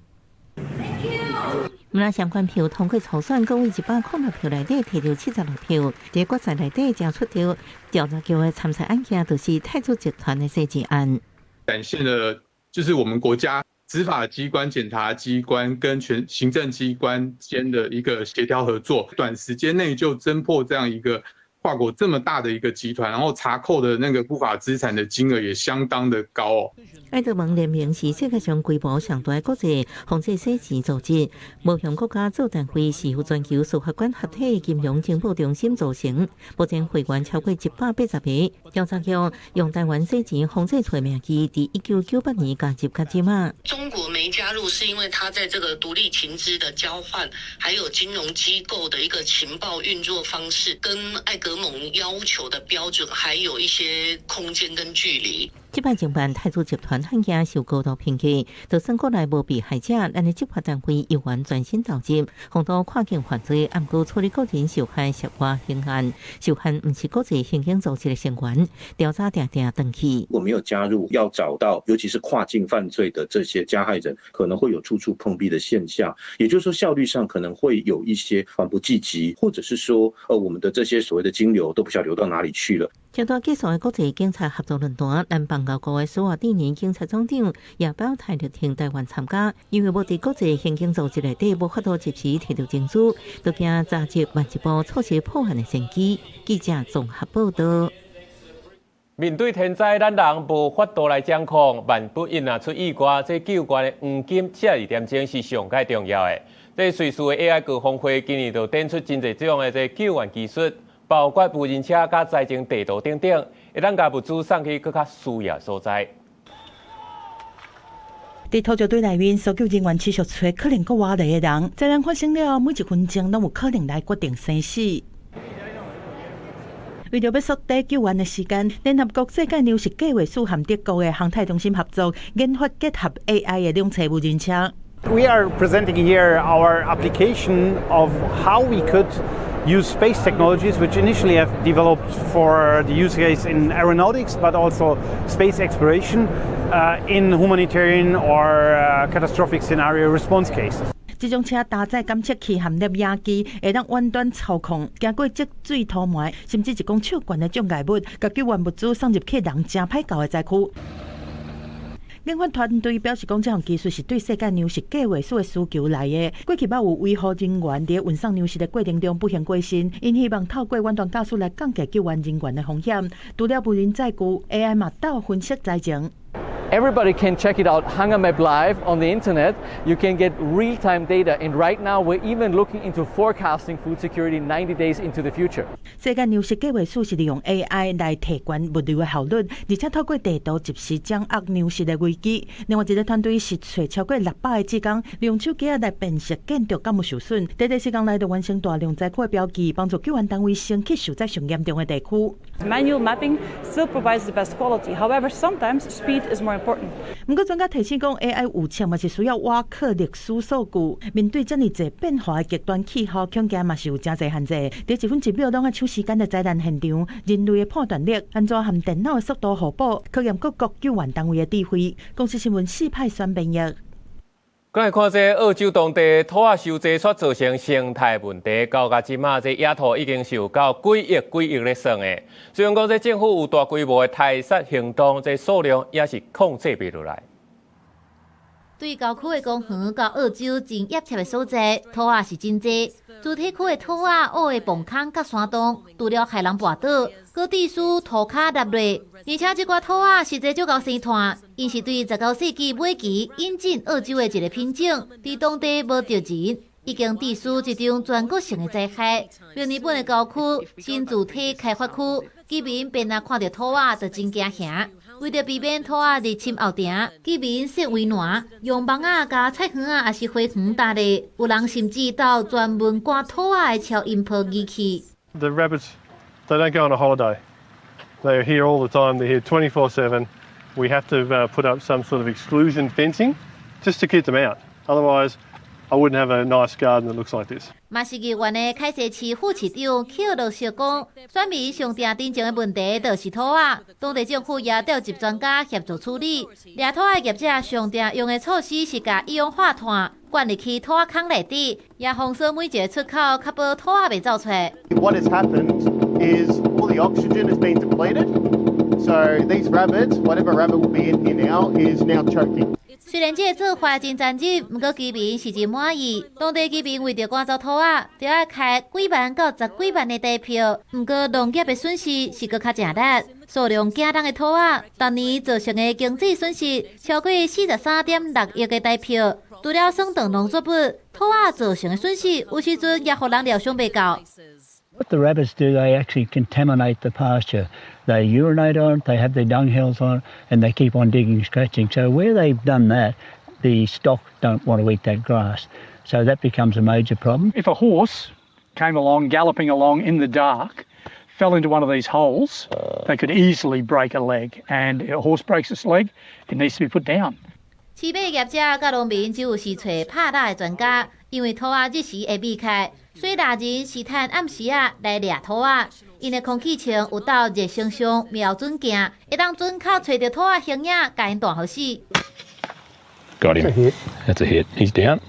毋但相關票通過初選，閣以106票內底提著76票，佇決賽內底才出著調查局的參賽案件，就是太子集團的洗錢案。展現了就是我們國家執法機關、檢察機關跟全行政機關間的一個協調合作，短時間內就偵破這樣一個跨國這麼大的一個集團，然後查扣的那個不法資產的金額也相當的高哦。愛德蒙聯盟是世界上規模上大的國際防制洗錢組織，無向國家做單位，是由全球司法管轄體金融情報中心組成，目前會員超過180個。調查局用台灣洗錢防制處名義，佇1998年加入到這馬。中國沒加入，是因為它在這個獨立情資的交換，還有金融機構的一個情報運作方式，跟艾格盟要求的標準，還有一些空間跟距離。這擺偵辦太子集團案件受高度評價，就算國內無被害者，咱的執法單位猶原專心投入，防堵跨境犯罪，毋過處理個人受害涉外刑案，受害毋是國際刑警組織的成員，調查定定斷去。如果沒有加入，要找到尤其是跨境犯罪的這些加害人，可能會有處處碰壁的現象。也就是說，效率上可能會有一些緩不濟急，或者是說，我們的這些所謂的金流都不曉得流到哪裡去了。這段結束的國際警察合作論壇，咱邦交國的蘇瓦蒂尼警察總長也表態力挺台灣參加，因為無佇國際刑警組織內底無法度及時提著證據，都驚查緝慢一步，錯失破案的先機。記者綜合報道。面對天災，咱人無法度來掌控，萬不一若出意外，這救援的黃金72點鐘是上蓋重要的。這瑞士的 AI 高峰會今年就展出真濟種的這救援技術，包括無人車、佮災情地圖等等，會當共物資送去閣較需要所在。佇土石堆內面，搜救人員持續揣可能閣活著的人。災難發生了，每一分鐘攏有可能來決定生死。為著欲縮短救援的時間，聯合國世界糧食計劃署和德國的航太中心合作，研發結合 AI 的兩棲無人車。 We are presenting here our application of how we could use space technologies, which initially have developed for the use case in aeronautics, but also space exploration, in humanitarian or catastrophic scenario response cases. 這種車搭載監測器和攝影機，會當遠端操控，經過積水塗埋，甚至一公尺懸的障礙物，共救援物資送入去人誠歹到的災區。研發團隊表示，講這項技術是對世界糧食計劃署的需求來的。過去捌有維護人員佇運送糧食的過程中不幸過身，𪜶希望透過遠端駕駛來降低救援人員的風險。除了無人載具，AI 嘛鬥分析災情。 Everybody can check it out, Hunger Map Live on the internet. You can get real-time data, and right now we're even looking into forecasting food security 90 days into the future. 世界糧食計劃署是利用 AI 來提懸物流的效率，而且透過地圖及時掌握糧食的危機。另外一個團隊是揣超過600個志工，利用手機來辨識建築敢有受損，短短時間內就完成大量災區的標記，幫助救援單位先去受災上嚴重的地區。 Manual mapping still provides the best quality. However, sometimes speed is more important. 毋過專家提醒講，AI 預測嘛是需要倚靠歷史數據。面對遮爾濟變化的極端氣候，恐驚嘛是有誠濟限制。佇一分一秒攏愛搶時間的災難現場，人類的判斷力按怎和電腦的速度互補，考驗各國救援單位的智慧。公視新聞四派選編譯。閣來看這澳洲當地兔仔傷濟，煞造成生態問題。到今這馬，這野兔已經是到幾億幾億咧算的。雖然講這政府有大規模的屠殺行動，這數量也是控制袂落來。對郊區的公園到澳洲真熱切的所在，兔仔是真濟。主體區的兔仔挖的墓坑佮山洞，除了害人跋倒，閣致使塗跤落落。而且這寡兔仔實在足𠢕生湠，𪜶是對19世紀尾期引進澳洲的一个品種，佇當地無著人，已經致使這場全國性的災害。墨爾本的郊區新主體開發區，居民便若看著兔仔就真驚嚇。為著避免兔仔入侵後埕，居民設圍欄，用網仔共菜園仔抑是花園搭咧。有人甚至到專門趕兔仔的超音波儀器。 The rabbits, they don't go on a holiday. They are here all the time. They're here 24/7. We have to put up some sort of exclusion fencing just to keep them out. Otherwise, I wouldn't have a nice garden that looks like this. 嘛是議員的凱西市副市長克羅雪講，選民上定真正的問題就是兔仔，當地政府也調集專家協助處理。掠兔仔業者上定用的措施是共一氧化碳灌入去兔仔空內底，也封鎖每一个出口，確保兔仔袂走出來。 What has happened is all the oxygen has been depleted, so these rabbits, whatever rabbit will be in here now, is now choking. 雖然這个做法真殘忍，毋過居民是真滿意。當地居民為著趕走兔仔，著愛開幾萬到十幾萬的台票。毋過農業的損失是閣較誠力，數量驚人的兔仔，逐年造成的經濟損失超過43.6億的台票。除了損斷農作物，兔仔造成的損失，有時陣也予人料想袂到。 What the rabbits do, they actually contaminate the pasture. They urinate on it, they have their dunghills on it, and they keep on digging, scratching. So where they've done that, the stock don't want to eat that grass. So that becomes a major problem. If a horse came along, galloping along in the dark, fell into one of these holes, they could easily break a leg. And if a horse breaks its leg, it needs to be put down. 飼馬業者佮農民只有是揣拍獵的專家，因為兔仔日時會避開，所以獵人是趁暗時仔來掠兔仔。𪜶的空氣槍有鬥熱成像瞄準鏡，會當準確揣著兔仔形影，共𪜶彈予死。 Got him. That's a hit. He's down.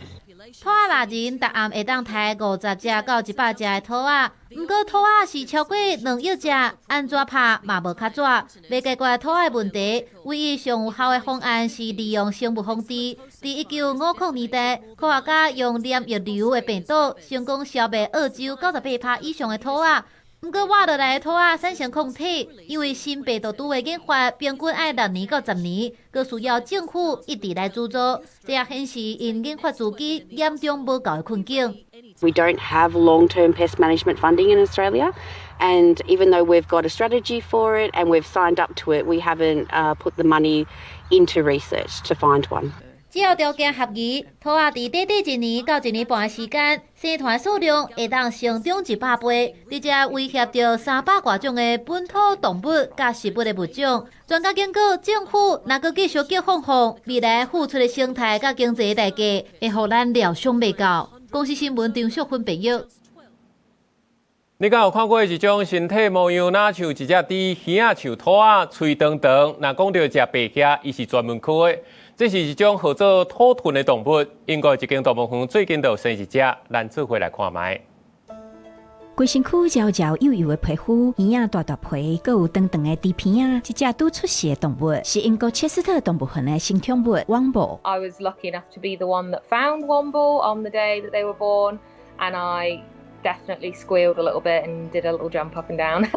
兔仔獵人逐暗會當刣50隻到100隻的兔仔，毋過兔仔是超過2億隻，按怎拍嘛無較紙。欲解決兔仔問題，唯一上有效的方案是利用生物防治。佇1950年代，科學家用黏液瘤的病毒，成功消滅澳洲98%以上的兔仔。毋過活落來的兔仔產生抗體，因為新病毒株的研發平均愛6年到10年，閣需要政府一直來資助，這也顯示𪜶研發資金嚴重無夠的困境。 We don't have long-term pest management funding in Australia, and even though we've got a strategy for it and we've signed up to it, we haven't put the money into research to find one. 只要條件合宜，兔仔佇短短一年到一年半的時間，生團數量會當成長100倍，直接威脅著300外種的本土動物佮植物的物種。專家警告，政府若閣繼續叫放放，未來付出的生態佮經濟代價，會予咱料想袂到。公視新聞張淑芬編譯。你敢有看過一種身體模樣，若像一隻豬，耳仔像兔仔，喙長長。若講著食白蝦，伊是專門科的。這是一種號做土豚的動物。英國一間動物園最近就生一隻，咱做伙來看覓。規身軀柔柔幼幼的皮膚，耳仔大大皮，閣有長長的豬鼻仔，這隻拄出世的動物是英國切斯特動物園的新寵物 Womble。 I was lucky enough to be the one that found Womble on the day that they were born, and I definitely squealed a little bit and did a little jump up and down.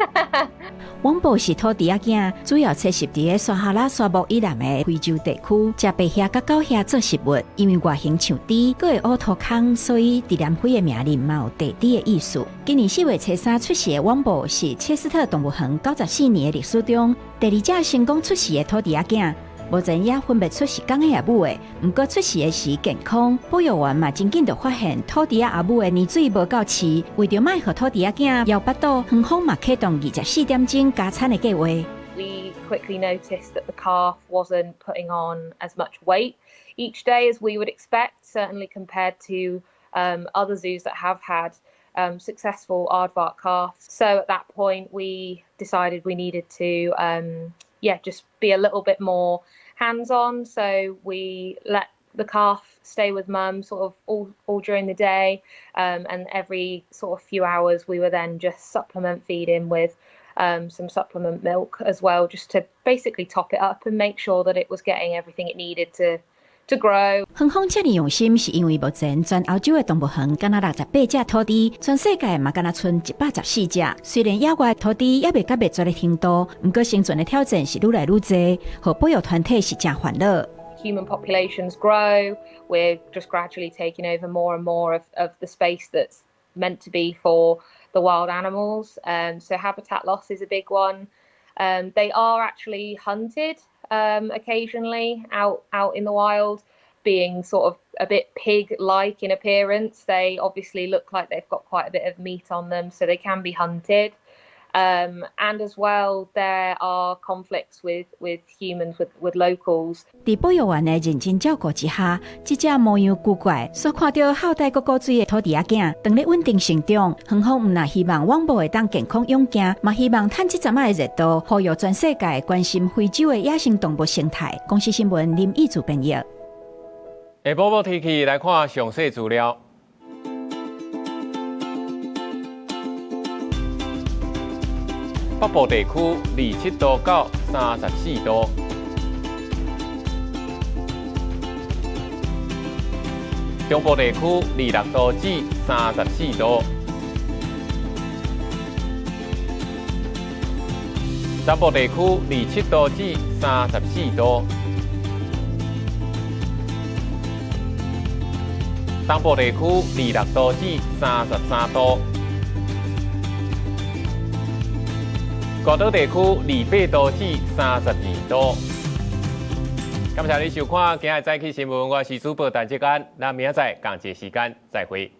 Womble 是土豬仔囝，主要棲息佇撒哈拉沙漠以南的非洲地區，食白蝦佮狗蝦做食物。因為外形像豬，閣會挖土空，所以佇南非的名字嘛有地豬的意思。今年4月初三出世的 Womble 是切斯特動物園94年的歷史中第二隻成功出世的土豬仔囝。目前也分袂出是公的抑母的，毋過出世的時健康，保育員嘛真緊就發現土豬仔阿母的奶水無夠飼，為著莫予土豬仔囝枵腹肚，園方嘛啟動24點鐘加餐的計劃。 We quickly noticed that the calf wasn't putting on as much weight each day as we would expect, certainly compared to other zoos that have had successful aardvark calves. So at that point, we decided we needed to yeah, just be a little bit more hands-on. So we let the calf stay with mum sort of all during the day, and every sort of few hours we were then just supplement feeding with some supplement milk as well, just to basically top it up and make sure that it was getting everything it needed to grow. 園方遮爾用心，是因為目前全歐洲的動物園敢若68隻土豬，全世界嘛敢若賰114隻。雖然野外土豬猶未到滅絕的程度，毋過生存的挑戰是愈來愈濟，予保育團體是誠煩惱。Human populations grow, we're just gradually taking over more and more of the space that's meant to be for the wild animals. So habitat loss is a big one. They are actually hunted occasionally out in the wild, being sort of a bit pig-like in appearance. They obviously look like they've got quite a bit of meat on them, so they can be hunted. And as well, there are conflicts with humans, with locals. 佇保育員的認真照顧之下，這隻模樣古怪、煞看著後代閣古錐的土豬仔囝，當咧穩定成長。園方毋但希望網母會當健康勇健，嘛希望趁這陣仔的熱度，呼籲全世界關心非洲的野生動物生態。公視新聞林義祖編譯。下晡晡天氣來看詳細資料。北部地區27度到34度，中部地區26度至34度，南部地區27度至34度，東部地區26度至33度。高島地區28度至32度。感謝你收看今日早起新聞，我是主播陳志安，咱明仔載仝一個時間再會。